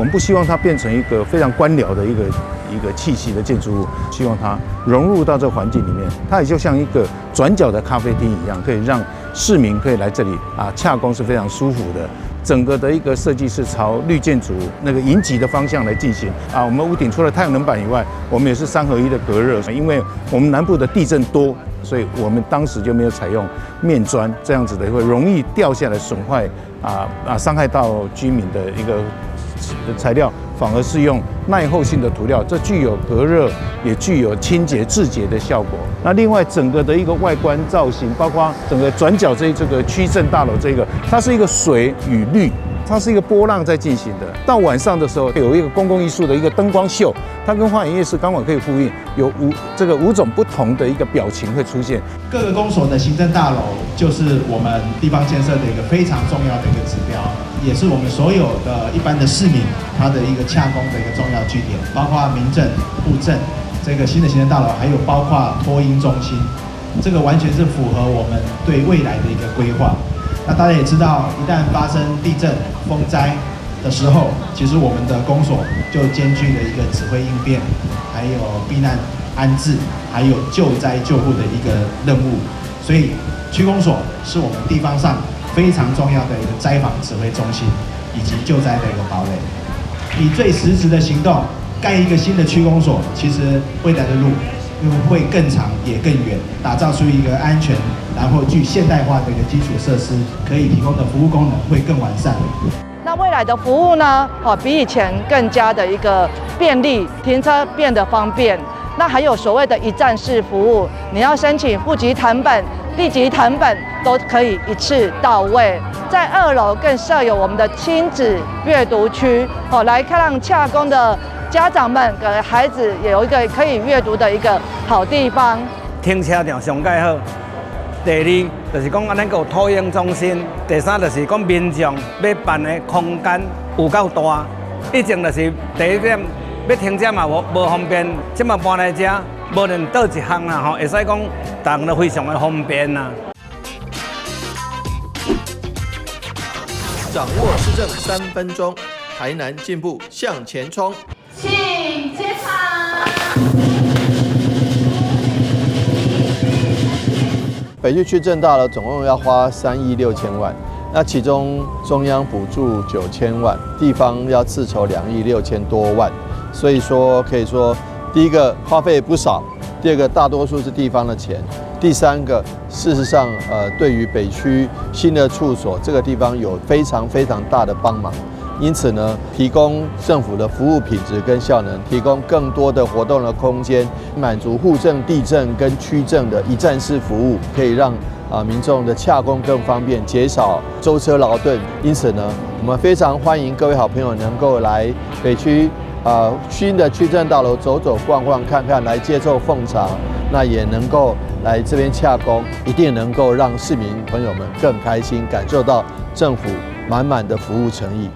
我们不希望它变成一个非常官僚的一个气息的建筑物，希望它融入到这个环境里面，它也就像一个转角的咖啡厅一样，可以让市民可以来这里啊，洽公是非常舒服的。整个的一个设计是朝绿建筑那个迎脊的方向来进行啊。我们屋顶除了太阳能板以外，我们也是三合一的隔热，因为我们南部的地震多，所以我们当时就没有采用面砖这样子的，会容易掉下来损坏啊伤害到居民的一个材料，反而是用耐候性的涂料，这具有隔热，也具有清洁自洁的效果。那另外整个的一个外观造型，包括整个转角这个区政大楼这个，它是一个水与绿，它是一个波浪在进行的。到晚上的时候，有一个公共艺术的一个灯光秀，它跟花园夜市刚好可以呼应，有五种不同的一个表情会出现。各个公所的行政大楼就是我们地方建设的一个非常重要的一个指标，也是我们所有的一般的市民他的一个洽公的一个重要据点，包括民政、户政这个新的行政大楼，还有包括托婴中心，这个完全是符合我们对未来的一个规划。那大家也知道，一旦发生地震、风灾的时候，其实我们的公所就兼具了一个指挥应变，还有避难安置，还有救灾救护的一个任务。所以区公所是我们地方上非常重要的一个灾防指挥中心，以及救灾的一个堡垒。以最实质的行动盖一个新的区公所，其实未来的路会更长也更远，打造出一个安全，然后具现代化的一个基础设施，可以提供的服务功能会更完善。那未来的服务呢？哦，比以前更加的一个便利，停车变得方便。那还有所谓的一站式服务，你要申请户籍誊本、地籍誊本都可以一次到位。在二楼更设有我们的亲子阅读区，哦，来看让洽公的家长们给孩子也有一个可以阅读的一个好地方。停车场上盖好。第二就是讲，按呢阁有托婴中心。第三就是讲，民众欲办的空间有够大。以前就是第一点，欲停车嘛无方便，这马搬来遮，无论佗一项啦吼，会使讲，逐项都非常的方便啦。掌握市政3分钟，台南进步向前冲。请接场。北区区政大楼总共要花3亿6千万，那其中中央补助9000万，地方要自筹2亿6千多万，所以说可以说，第一个花费不少，第二个大多数是地方的钱，第三个事实上，对于北区新的处所这个地方有非常非常大的帮忙，因此呢，提供政府的服务品质跟效能，提供更多的活动的空间，满足户政、地政跟区政的一站式服务，可以让民众的洽公更方便，减少舟车劳顿。因此呢，我们非常欢迎各位好朋友能够来北区新的区政大楼走走逛逛看看，来接受奉茶，那也能够来这边洽公，一定能够让市民朋友们更开心，感受到政府满满的服务诚意。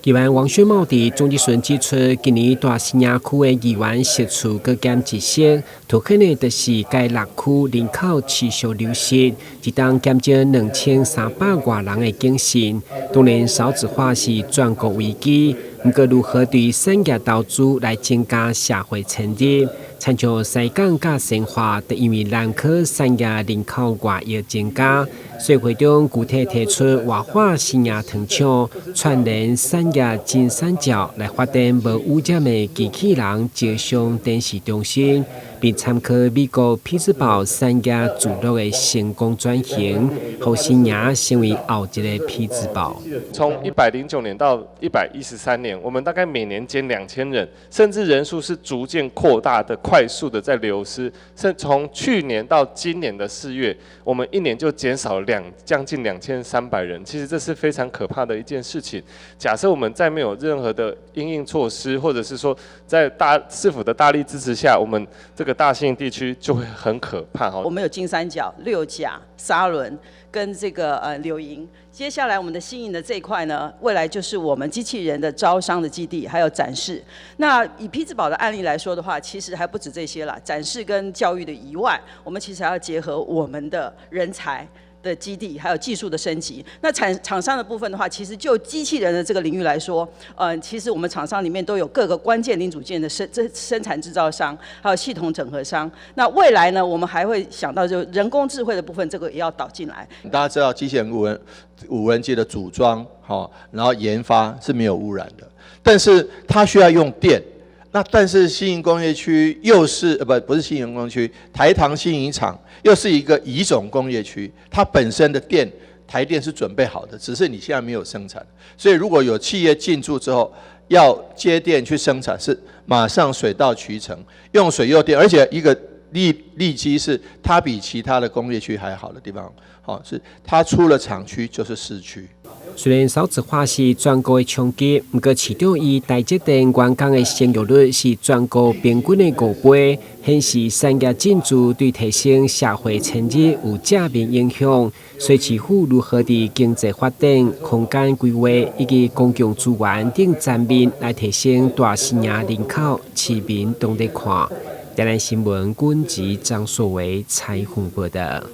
议员王宣茂伫总质询指出，今年大新营区的议员席次阁减一席，凸显的就是该六区人口持续流失，一冬减少2300外人的警讯。当然，少子化是全国危机，毋过如何对产业投资来增加社会潜力？亲像西港佮新化，就因为南科产业人口外溢增加，所以会长具体提出活化新营糖厂，串联产业金三角来发展无污染的机器人招商展示中心，并参考美国匹兹堡产业聚落的成功转型，予新营成为后一个匹兹堡。从109年到113年，我们大概每年减2000人，甚至人数是逐渐扩大的。快速的在流失，甚从去年到今年的4月，我们一年就减少将近2300人，其实这是非常可怕的一件事情。假设我们再没有任何的因应措施，或者是说在大市府的大力支持下，我们这个個大新營地區就會很可怕哈。我們有金三角、六甲、沙崙跟這個柳營。接下來我們的新營的這一塊呢，未來就是我們機器人的招商的基地，還有展示。那以匹茲堡的案例來說的話，其實還不止這些啦，展示跟教育的以外，我們其實還要結合我們的人才的基地，還有技術的升級。那廠商的部分的話，其實就機器人的這個領域來說，其實我們廠商裡面都有各個關鍵零組件的生產製造商，還有系統整合商。那未來呢，我們還會想到就人工智慧的部分，這個也要導進來。大家知道機器人無人機的組裝，哈，然後研發是沒有污染的，但是它需要用電。那但是新營工業區又是不是新營工業區，台糖新營廠又是一個乙種工業區，它本身的電台電是準備好的，只是你現在沒有生產。所以如果有企業進駐之後要接電去生產，是馬上水到渠成，用水又電，而且一個利基是它比其他的工業區還好的地方，好，是它出了廠區就是市區。雖然少子化是全國的衝擊，毋過市長以台積電員工的生育率是全國平均的5倍，顯示產業進駐對提升社會潛力有正面影響。所以市府如何佇經濟發展、空間規劃以及公共資源等層面來提升大新營人口，市民攏咧看。台南新聞軍籍張碩維採訪報道。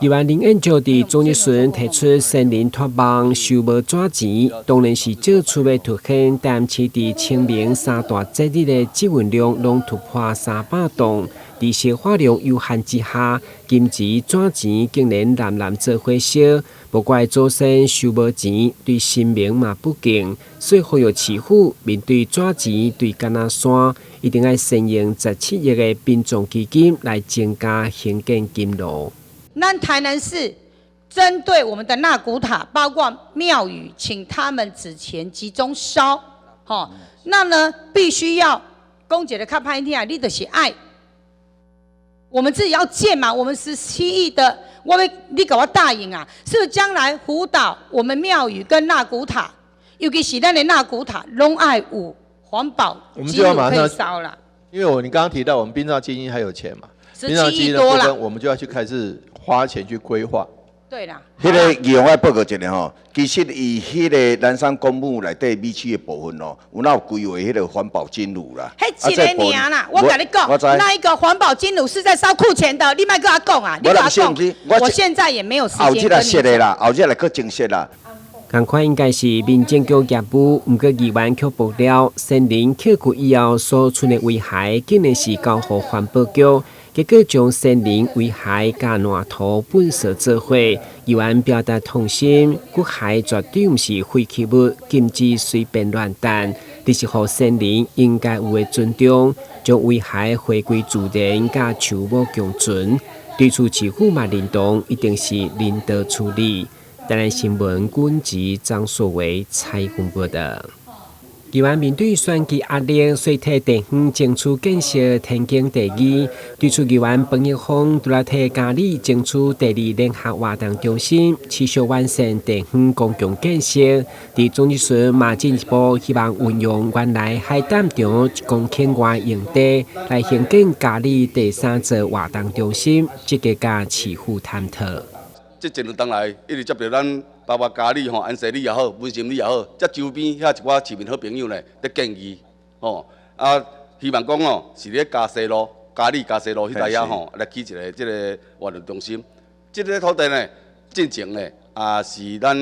議員林燕石佇總質詢提出森林脫網收無紙錢，當然是借出欲凸顯台南市佇清明三大節日的積運量攏突破300噸，佇消化量有限之下，金錢紙錢竟然濫濫做伙燒，無怪祖先收無錢，對神明嘛不敬，所以呼籲市府面對紙錢對敢若山，一定愛善用17億的殯葬基金來增加興建金爐。咱台南市針對我們的納骨塔，包括廟宇，請他們紙錢集中燒，吼，那呢必須要講一個較歹聽，你就是愛，我們自己要建嘛，我們17億的，我欲你共我答應啊，是不是將來輔導我們廟宇跟納骨塔，尤其是咱的納骨塔，攏愛有環保金爐可以燒啦。因為我你剛剛提到我們殯葬基金還有錢嘛，殯葬基金的部分，我們就要去開始花錢去規劃。對啦。彼個議員我報告一下吼，其實伊彼個南山公墓內底米區的部分哦，有哪有規劃彼個環保金爐啦？彼一个爾啦，我共你講，那一個環保金爐是在燒庫錢的，你莫閣我講啊，你閣我講。我現在也沒有時間。後日來設的啦，後日來閣增設啦。仝款應該是民政局業務，毋過議員卻爆料，森林捡骨以後所存的遺骸，竟然是交予環保局，結果將森林遺骸佮爛土糞掃做伙。議員表達痛心，骨骸絕對毋是廢棄物，禁止隨便亂擲，這是予森林應該有的尊重，將遺骸回歸自然，佮樹木共存。對此市府嘛認同，一定是人道處理。台南新聞軍籍張碩維採訪報道。議員面對選舉壓力，所以替地方爭取建設天經地義。對此，議員彭一峰除了替佳里爭取第二聯合活動中心，持續完善地方公共建設。佇總質詢嘛進一步希望運用原來海膽場1公頃外用地來興建佳里第三座活動中心，積極佮市府探討。這一兩冬來，一直接著咱包括佳里吼、安順里也好、文心里也好，遮周邊遐一寡市民好朋友呢，咧建議吼，啊，希望講吼，是咧嘉西路、佳里嘉西路彼搭遐吼，來起一个這个活動中心。這个土地呢，進前呢，也是咱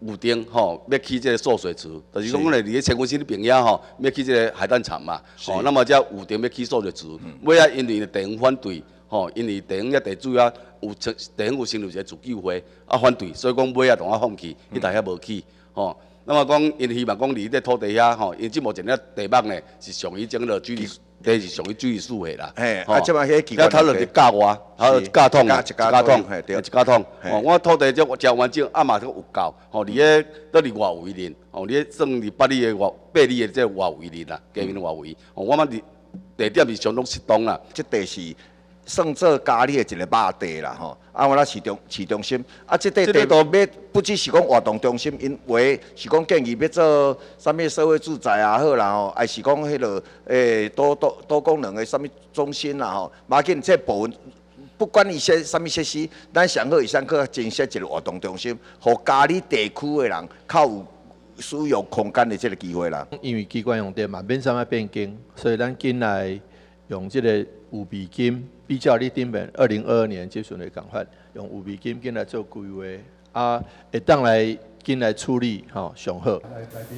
預定吼，欲起這个潲水池，就是講咧，佇咧千軍新邊遐吼，欲起這个海膽場嘛，吼，那麼遮預定欲起潲水池，尾仔因為地方反對。吼，因為地方遐地主啊有成地方有成立一個自救會，啊反對，所以講尾仔同我放棄，彼台遐無起，吼。那麼講，𪜶希望講佇這土地遐，吼，因這目前遐地目呢是屬於這個水利，地是屬於水利署的啦。嘿，啊，這擺彼個，他就一甲外，還有一甲桶，一甲桶，一甲桶。吼，我土地這誠完整，啊嘛閣有夠，吼，佇咧倒佇外圍裡，吼，佇咧算佇8里的外8里的這外圍裡啦，加面外圍，吼，我嘛佇地點是相當適當啦。這地是。算做佳里的一个肉地啦吼，啊，我咱市中心，啊，這塊地都欲不只是講活動中心，𪜶話是講建議欲做啥物社會住宅也好啦吼，還是講彼落多功能的啥物中心啦吼，無要緊，這部分不管伊設啥物設施，咱上好會使閣增設一個活動中心，予佳里地區的人較有使用空間的這个機會啦。因為機關用地嘛，免啥物變更，所以咱緊來用這個預備金。比較你頂面2022年這陣的仝款，用預備金緊來做規劃，啊，會當來緊來處理吼上好。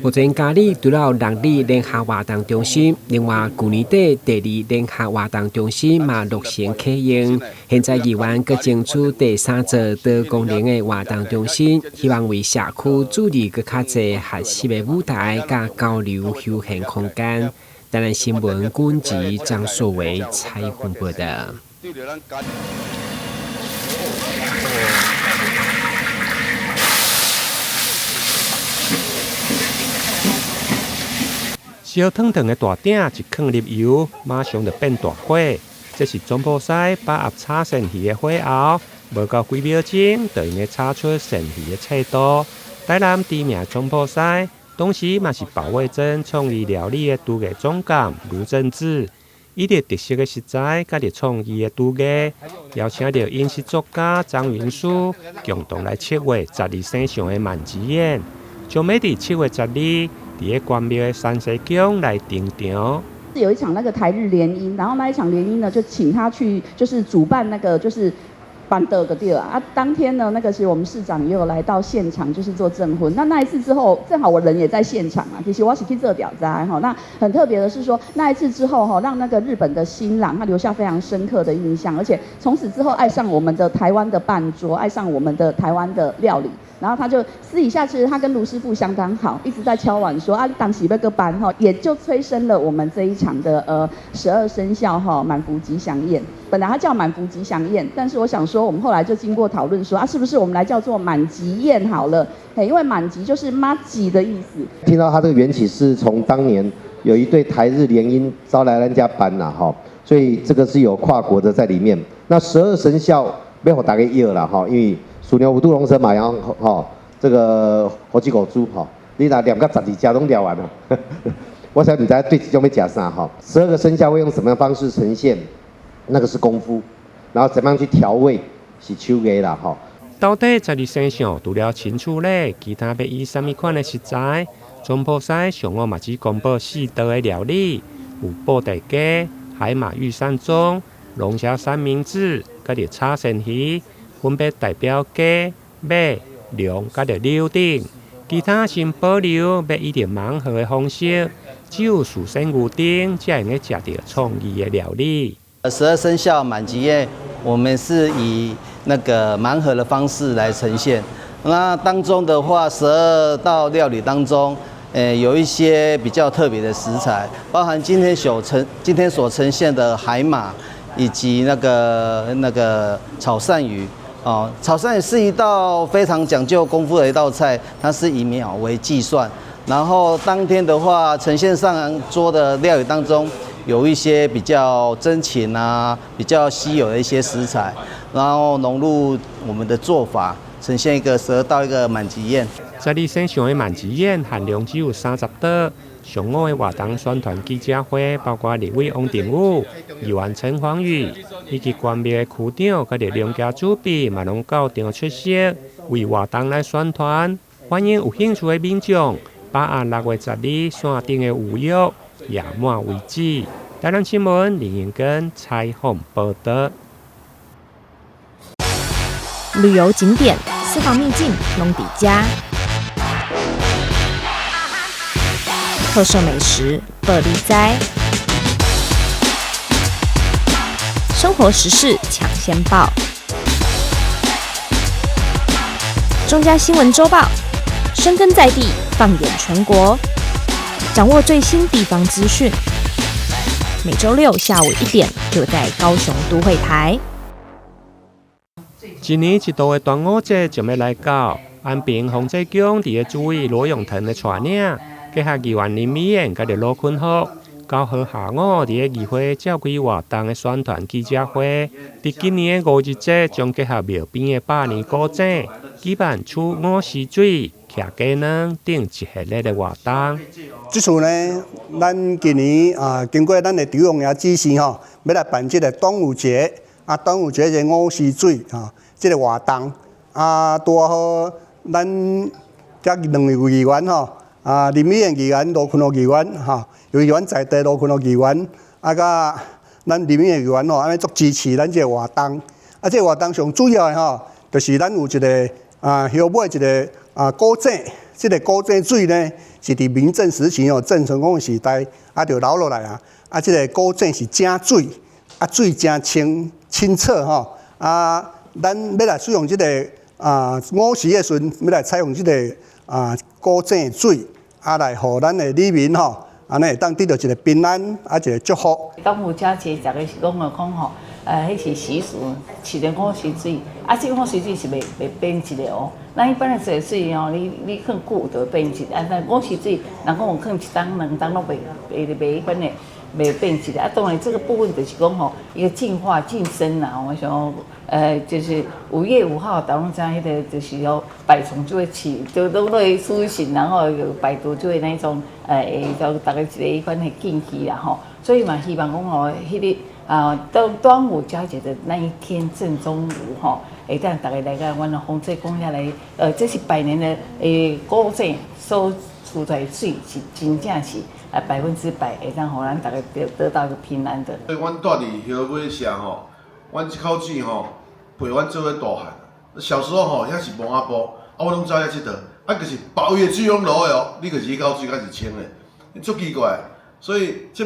目前佳里除了六里聯合活動中心，另外舊年底第二聯合活動中心嘛落成啟用。現在議員閣爭取第三座多功能的活動中心，希望為社區注入閣較濟學習的舞台佮交流休閒空間。台南新聞軍籍張碩維採訪報道。燒燙燙的大鼎一囥入油，馬上就變大火。這是總鋪師把握炒鱔魚的火候，無夠幾秒鐘，就用得炒出鱔魚的脆度。台南知名總鋪師，同時嘛是保衛真創意料理的廚藝總監盧正志，以著特色的食材，佮著創意的廚藝，邀請著飲食作家張雲書共同來策劃十二生肖的滿吉宴，將欲佇7月12，佇咧關廟的山西宮來登場。有一場那個台日聯姻，然後那一場聯姻呢，就請他去，就是主辦那個就是辦桌個對啊。當天呢，那個是我們市長也有來到現場，就是做證婚。那一次之後，正好我人也在現場啊。其實我是去做調查哈。那很特別的是說，那一次之後哈，讓那個日本的新郎他留下非常深刻的印象，而且從此之後愛上我們的台灣的辦桌，愛上我們的台灣的料理。然後他就私底下，其實他跟盧師傅相當好，一直在敲碗說啊，當時欲閣辦哈，也就催生了我們這一場的12生肖哈滿福吉祥宴。本來它叫滿福吉祥宴，但是我想說，我們後來就經過討論說啊，是不是我們來叫做滿吉宴好了？嘿，因為滿吉就是麻吉的意思。聽到它這個緣起是從當年有一對台日聯姻招來咱家辦啦哈，所以這個是有跨國的在裡面。那12生肖欲予大家搖啦哈，因為鼠牛虎兔龍蛇馬羊吼，這個猴雞狗豬吼，你若念到12隻攏念完了。我想你知對這種欲食啥吼？12個生肖會用什麼樣方式呈現？那個是功夫，然後怎麼樣去調味是手藝啦吼。到底12生肖除了親處禮，其他欲以啥物款的食材？總鋪師上午嘛只公布4道的料理，有布袋雞、海馬御膳粽、龍蝦三明治，佮著炒鱔魚。分別代表雞、馬、龍佮著牛等，其他先保留欲以著盲盒的方式，只有事先預訂才會用得食著創意的料理。12生肖滿吉宴，我們是以那個盲盒的方式來呈現。那當中的話，12道料理當中，有一些比較特別的食材，包含今天所呈現的海馬，以及那個炒鱔魚。哦，炒鱔魚是一道非常講究功夫的一道菜，它是以秒為計算。然後當天的話，呈現上桌的料理當中，有一些比較珍禽啊，比較稀有的一些食材，然後融入我們的做法，呈現一個12道一個滿吉宴。12生肖的滿吉宴限量只有30桌。上午的活動宣傳記者會，包括立委王定宇、議員陳黃宇，以及關廟的區長，佮著農家主筆嘛，攏到場出席，為活動來宣傳。歡迎有興趣的民眾，把握6月12線頂的預約，額滿為止。台南新聞林英根採訪報道。旅遊景點、私房秘境，攏佇遮。特色美食，報你知；生活時事搶先報，中嘉新聞週報，深耕在地，放眼全國，掌握最新地方資訊。每週六下午1點，就在高雄都會台。一年一度的端午節就欲來到，安平洪濟宮佇咧主委羅永騰的帶領。結合議員林美燕佮著羅坤福， 9號下午，佇咧議會召開活動的宣傳記者會。佇今年的五日節，將結合廟邊的百年古井，舉辦取午時水、徛雞卵等一系列的活動。這次呢，咱今年啊，經過咱的張王爺指示吼，欲來辦這个端午節啊，端午節的午時水吼，這个活動啊，拄好咱遮兩位議員吼，啊，林美燕議員、羅坤豪議員吼，有議員在地羅坤豪議員，啊，佮咱林美燕議員吼，按呢足支持咱這个活動。啊，這个活動上主要的吼，就是咱有一个啊，後尾一个啊古井，這个古井水呢，是佇明鄭時期吼，鄭成功的時代啊，就流落來啊。啊，這个古井是井水，啊，水誠清清澈吼。啊，咱欲來使用這个啊午時的時陣，欲來採用這个啊古井水，啊，來予咱的里民吼，按呢會當得著一个平安，啊，一个祝福。端午佳節，逐家是講哦，講吼，彼是習俗，飼著午時水，啊，這午時水是袂袂變質的哦。咱一般的水水吼，你放久就會變質，啊，但午時水，人講有放一冬兩冬攏袂袂袂彼款的袂變質的。啊，當然這個部分就是講吼，一個淨化淨身啦。我想，就是5月5號，大家攏知影彼个就是說百蟲就會起，就攏會蘇醒，然後有百毒就會那種，會就逐家一个彼款的禁忌啦吼。所以嘛，希望講吼，彼个啊，到端午佳節的那一天正中午吼，會當逐家來共阮的風水講遐來，這是百年的古井所出來的水是真正是啊100%會當予咱逐家得到一個平安的。所以阮蹛佇河尾社吼，阮這口水吼陪阮做伙大漢。小時候吼，遐是墓仔埔，啊，我攏走遐𨑨迌，啊，就是別位的水攏濁的哦，你就是彼口水才是清的，足奇怪。所以這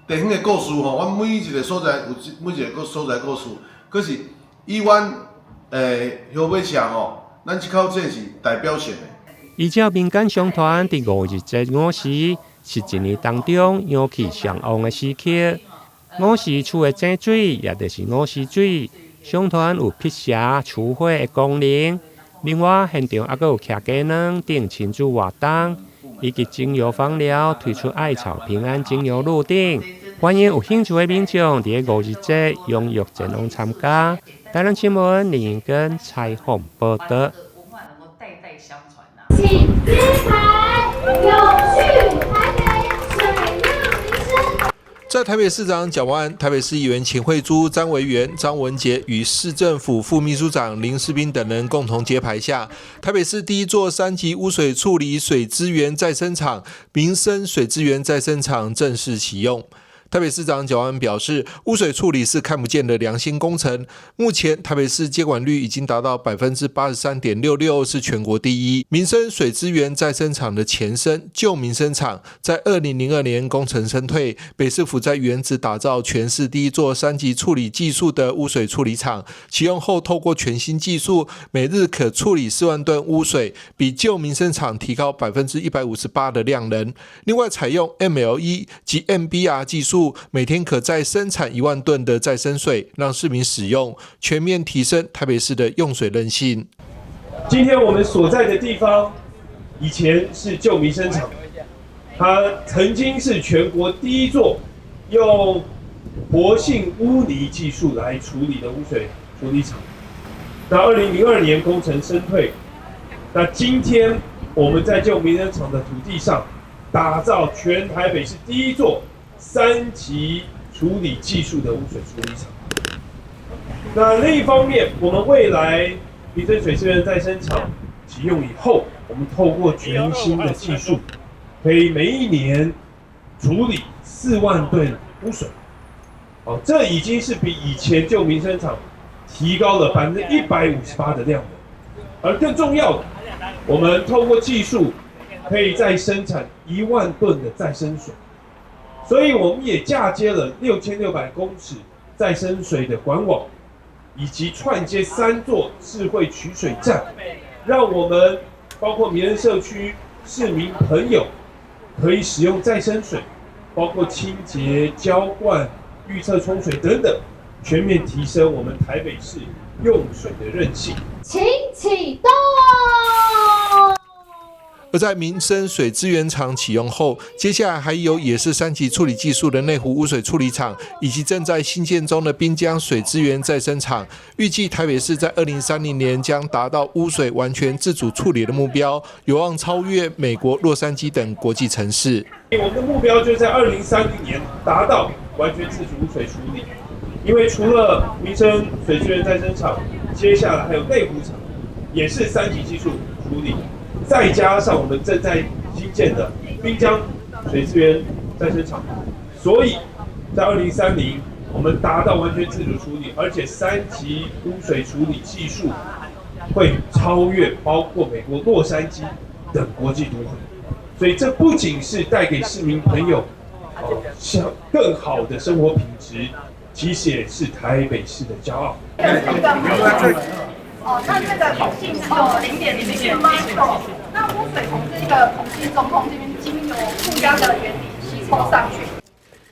地方的故事吼，阮每一个所在有每一个所在故事，可是以阮河尾社吼，咱這口水是代表性的。依照民間相傳，佇五日節午時是一年當中陽氣上旺的時刻。午時取的井水，也就是午時水，相傳有辟邪除火的功能。另外，現場猶閣有徛雞卵等親子活動，以及精油芳療推出艾草平安精油露等，歡迎有興趣的民眾佇咧五日節踴躍前往參加。台南新聞林英根採訪報導。請揭牌，永續台北水湳民生。在台北市長蔣萬安、台北市議員秦慧珠、詹維元、張文傑與市政府副秘書長林世斌等人共同揭牌下，台北市第一座三級污水處理水資源再生廠——民生水資源再生廠正式啟用。台北市長蔣萬安表示，污水處理是看不見的良心工程。目前台北市接管率已經達到83.66%，是全國第一。民生水資源再生廠的前身舊民生廠，在2002年功成身退。北市府在原址打造全市第一座三級處理技術的污水處理廠，啟用後透過全新技術，每日可處理4萬噸污水，比舊民生廠提高158%的量能。另外，採用 MLE 及 MBR 技術，每天可再生產1萬噸的再生水，讓市民使用，全面提升台北市的用水韌性。今天我們所在的地方，以前是舊民生廠，它曾經是全國第一座用活性污泥技術來處理的污水處理廠。那2002年功成身退，那今天我們在舊民生廠的土地上，打造全台北市第一座三級處理技術的污水處理廠。那另一方面，我們未來民生水資源再生廠啟用以後，我們透過全新的技術，可以每一年處理4萬噸污水。哦，這已經是比以前舊民生廠提高了158%的量能。而更重要的，我們透過技術，可以再生產1萬噸的再生水。所以我們也架接了6600公尺再生水的管網，以及串接三座智慧取水站，讓我們包括民生社區市民朋友可以使用再生水，包括清潔、澆灌、預測沖水等等，全面提升我們台北市用水的韌性。請啟動。而在民生水资源厂启用后，接下来还有也是三级处理技术的内湖污水处理厂，以及正在兴建中的滨江水资源再生厂。预计台北市在2030年将达到污水完全自主处理的目标，有望超越美国洛杉矶等国际城市。我们的目标就在2030年达到完全自主污水处理，因为除了民生水资源再生厂，接下来还有内湖厂，也是三级技术处理。再加上我们正在兴建的滨江水资源再生厂，所以在2030，我们达到完全自主处理，而且三级污水处理技术会超越包括美国洛杉矶等国际都会，所以这不仅是带给市民朋友像更好的生活品质，其实也是台北市的骄傲。哦，那这个孔径是有0.04 micro，那污水从这个孔隙中空这边经由负压的原理吸抽上去。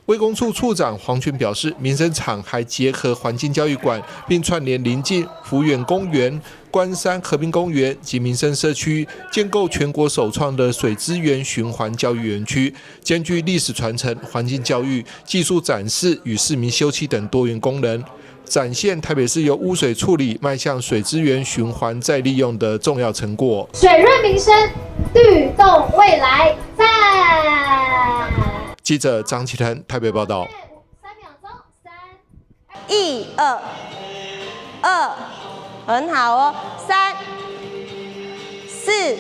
卫工处处长黄群表示，民生厂还结合环境教育馆，并串联邻近福源公园、关山河滨公园及民生社区，建构全国首创的水资源循环教育园区，兼具历史传承、环境教育、技术展示与市民休憩等多元功能，展现台北市由污水处理迈向水资源循环再利用的重要成果。水润民生，绿动未来，赞！记者张启腾台北报道。 3秒钟，三，一二二，很好哦，三四。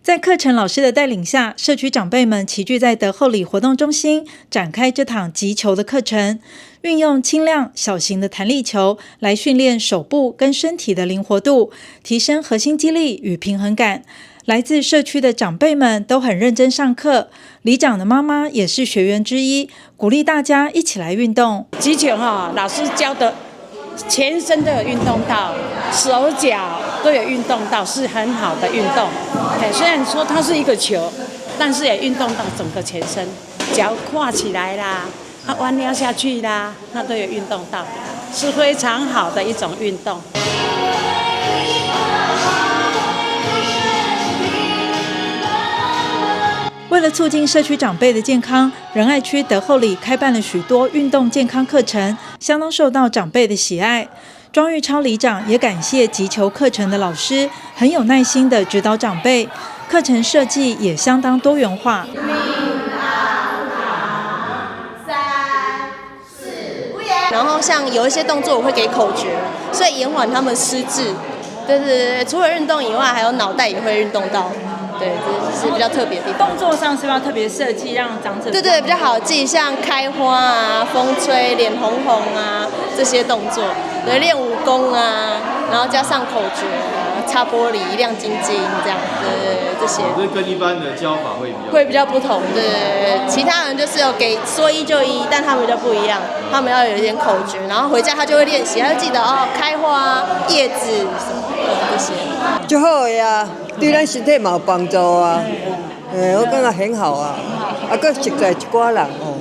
在课程老师的带领下，社区长辈们齐聚在德厚里活动中心，展开这堂击球的课程。运用轻量小型的弹力球来训练手部跟身体的灵活度，提升核心肌力与平衡感。来自社区的长辈们都很认真上课，里长的妈妈也是学员之一，鼓励大家一起来运动。击球哈，老师教的全身都有运动到，手脚都有运动到，是很好的运动。哎，虽然说它是一个球，但是也运动到整个全身，脚跨起来啦，啊，弯腰下去啦，那都有运动到，是非常好的一种运动。为了促进社区长辈的健康，仁爱区德厚里开办了许多运动健康课程，相当受到长辈的喜爱。庄玉超里长也感谢击球课程的老师，很有耐心的指导长辈，课程设计也相当多元化。然后像有一些动作我会给口诀，所以延缓他们失智。对对对，除了运动以外，还有脑袋也会运动到。对，这是比较特别的地方。动作上是要特别设计，让长者对对比较好记，像开花啊、风吹、脸红红啊这些动作，对，练武功啊，然后加上口诀啊、擦玻璃、亮晶晶这样，对对这些。这跟一般的教法会比较会比较不同，对对对，其他人就是有给说一就一，但他们就不一样，他们要有一点口诀，然后回家他就会练习，他就记得哦，开花、叶子什么的这些。就好呀。对咱身体嘛有帮助啊，我感觉很好啊，啊，阁熟似一寡人哦，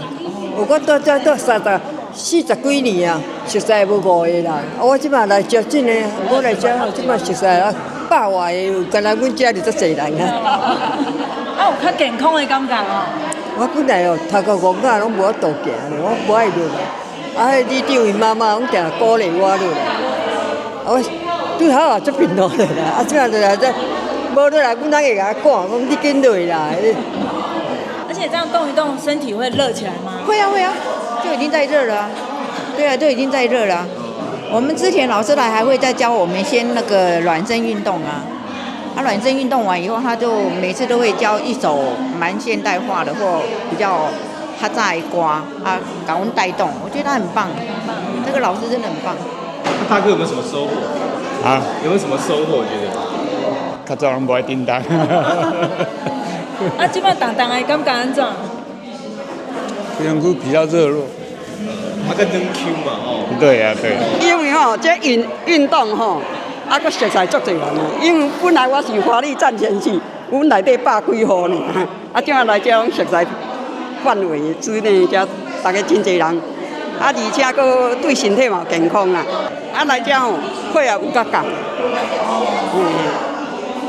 我蹛遮蹛30、40几年啊，熟似无五个人，啊，我这马来遮真的，我来遮吼，这马熟似啊百外个有，干焦阮遮就足济人啊。啊，有较健康的感觉哦。我本来哦，头壳戆仔拢无法度行咧，我无爱落来，啊，彼里长𪜶妈妈拢定鼓励我落来，啊，我拄好也足贫落来啦，啊，这马落来这。无落来，阮翁会共我赶，讲你紧落来。而且这样动一动，身体会热起来吗？会啊会啊，就已经在热了啊。对啊，就已经在热了。我们之前老师来还会再教我们先那个暖身运动啊。他暖身运动完以后，他就每次都会教一首蛮现代化的或比较较早的歌啊，共阮带动。我觉得他很棒，这个老师真的很棒。那大哥有没有什么收获？啊？有没有什么收获？我觉得？较早拢无爱振动。啊，这摆动动的感觉按怎？身躯比较热络。啊，较软 Q 嘛，哦。对啊，对。因为吼，这运运动吼，啊，阁熟似足济人啊。因为本来我是华丽站前去，阮内底百几户呢，啊，这来遮拢熟似范围之内，遮大家真济人，啊，而且阁对身体嘛健康啦。啊，来遮吼，血压有较降。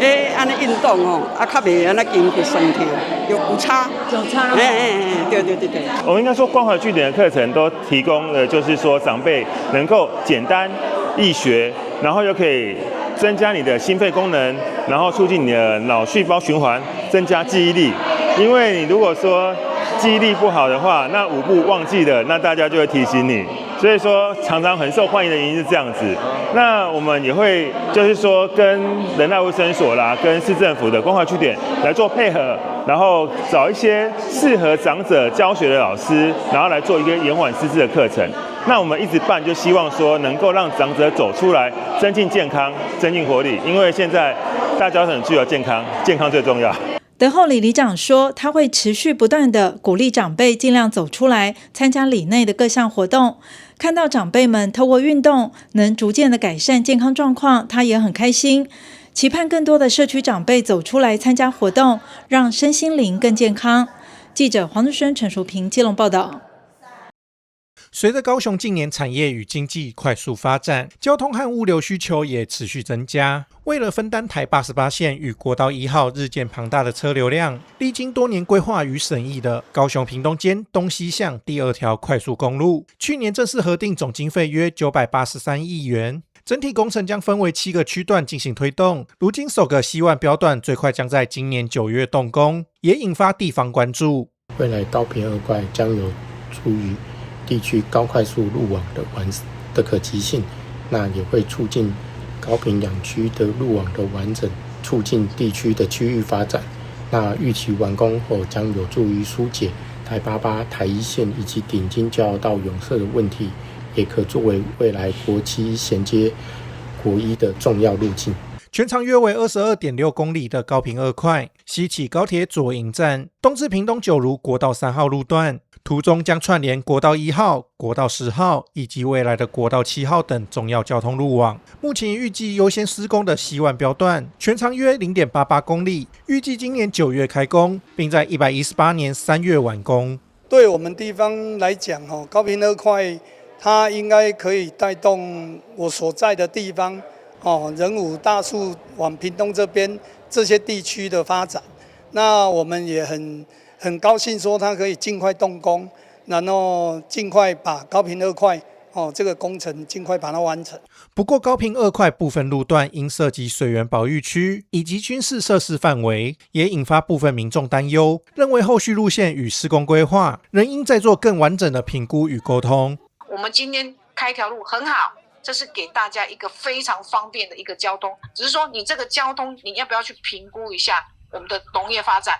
欸，按呢運動吼，啊，較袂按呢筋骨酸痛，有差，有差，欸欸欸，對對對對。我們應該說關懷據點的課程都提供了，就是說長輩能夠簡單易學，然後又可以增加你的心肺功能，然後促進你的腦細胞循環，增加記憶力。因為你如果說記憶力不好的話，那舞步忘記了，那大家就會提醒你。所以說常常很受歡迎的原因是這樣子。那我們也會就是說跟仁愛衛生所啦，跟市政府的關懷據點來做配合，然後找一些適合長者教學的老師，然後來做一個延緩失智的課程。那我們一直辦，就希望說能夠讓長者走出來，增進健康，增進活力。因為現在大家很具有健康，健康最重要。德厚里里長說，他會持續不斷地鼓勵長輩盡量走出來，參加里內的各項活動。看到長輩們透過運動能逐漸的改善健康狀況，他也很開心。期盼更多的社區長輩走出來參加活動，讓身心靈更健康。記者黃志軒、陳淑平基隆報道。隨著高雄近年產業與經濟快速發展，交通和物流需求也持續增加。為了分擔台88線與國道1號日漸龐大的車流量，歷經多年規劃與審議的高雄屏東間東西向第二條快速公路，去年正式核定總經費約983億元。整體工程將分為7個區段進行推動。如今首個西萬標段最快將在今年9月動工，也引發地方關注。未來高屏二快將有助於地區高快速路網的的可及性，那也會促進高屏兩區的路網的完整，促進地區的區域發展。那預期完工後將有助於疏解台88、台1線以及頂金交流道湧塞的問題，也可作為未來國七銜接國一的重要路徑。全長約為22.6公里的高屏二快，西起高鐵左營站，東至屏東九如國道3號路段，途中將串聯國道1號、國道10號以及未來的國道7號等重要交通路網。目前預計優先施工的西萬標段，全長約0.88公里，預計今年9月開工，並在118年3月完工。對我們地方來講，高屏二快它應該可以帶動我所在的地方。仁武、大樹往屏東這邊這些地區的發展，那我們也很高興，說它可以盡快動工，然後盡快把高屏二快這個工程盡快把它完成。不過，高屏二快部分路段因涉及水源保育區以及軍事設施範圍，也引發部分民眾擔憂，認為後續路線與施工規劃仍應再做更完整的評估與溝通。我們今天開條路很好。這是給大家一個非常方便的一個交通，只是說你這個交通，你要不要去評估一下我們的農業發展、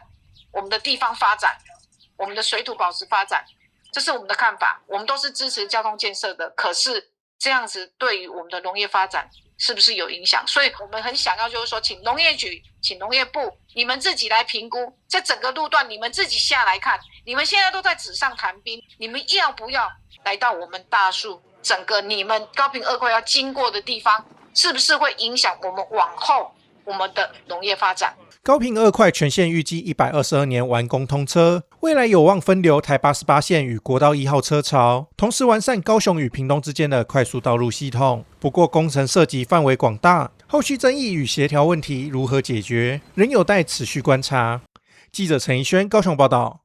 我們的地方發展、我們的水土保持發展？這是我們的看法，我們都是支持交通建設的。可是這樣子對於我們的農業發展是不是有影響？所以我們很想要就是說，請農業局、請農業部，你們自己來評估這整個路段，你們自己下來看。你們現在都在紙上談兵，你們要不要來到我們大樹？整個你們高屏二快要經過的地方，是不是會影響我們往後我們的農業發展？高屏二快全線預計122年完工通車，未來有望分流台88線與國道1號車潮，同時完善高雄與屏東之間的快速道路系統。不過工程涉及範圍廣大，後續爭議與協調問題如何解決，仍有待持續觀察。記者陳怡軒高雄報道。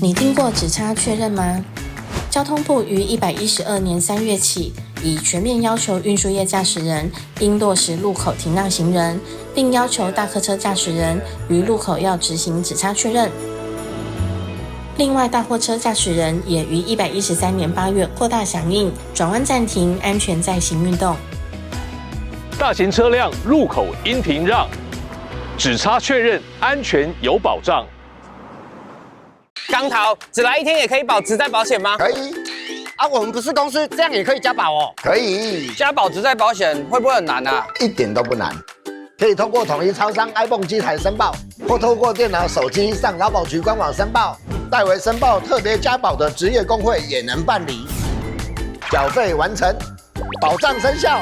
你聽過指差確認嗎？交通部於112年3月起，已全面要求運輸業駕駛人應落實路口停讓行人，並要求大客車駕駛人於路口要執行指差確認。另外，大貨車駕駛人也於113年8月擴大響應轉彎暫停、安全載行運動。大型車輛路口應停讓，指叉確認安全有保障。光頭，只來一天也可以保職災保險嗎？可以。啊，我們不是公司，這樣也可以加保哦。可以。加保職災保險會不會很難啊？一點都不難，可以通過統一超商 ibon 機台申報，或透過電腦、手機上勞保局官網申報。代為申報特別加保的職業工會也能辦理。繳費完成，保障生效。